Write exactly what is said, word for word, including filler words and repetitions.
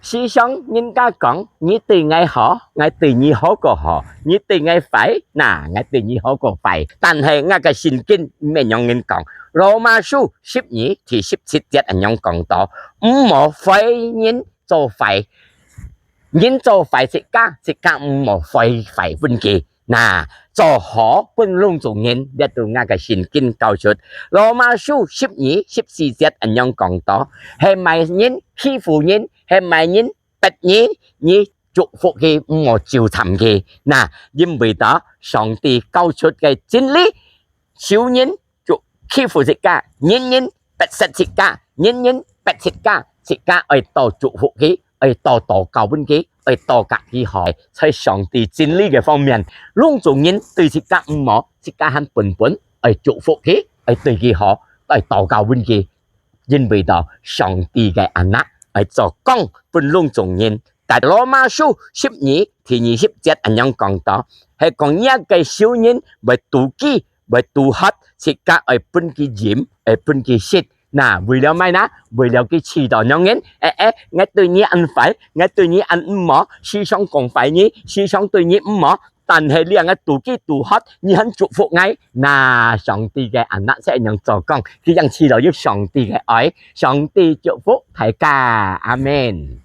時常人家講，你對𠊎好，𠊎對你好過好；你對𠊎壞，那，𠊎對你好過壞。但係𠊎个聖經毋係恁樣講。羅馬書十二第十七節恁樣講到：毋好害人做壞，人做壞自家，自家毋好害壞分佢。那，做好分攏總人，這都𠊎个聖經教出。羅馬書十二十四節恁樣講到：係麼人欺負人，係麼人逼人，你祝福佢，毋好咒讖佢。那，因為到上帝教出个真理，仇人就欺負自家，人人逼迫自家，人人逼自家，自家愛多祝福佢，愛多禱告分佢，愛多佮佢好。在上帝真理个方面，攏總人對自家毋好，自家還本本愛祝福佢，愛對佢好，愛禱告分佢。因為到上帝个anak，愛做光分攏總人。但羅馬書十二第二十節恁樣講到，係講若个仇人會肚飢，會肚渴，自家愛分佢飲，愛分佢食。那，為了麼个呢？為了佢試著恁樣，欸欸，𠊎對你恁壞，𠊎對你恁毋好，時常講壞你，時常對你毋好，但係你𠊎肚飢肚渴，你還祝福𠊎。那，上帝个anak就恁樣做工，佢正試著有上帝个愛。上帝祝福大家，阿們。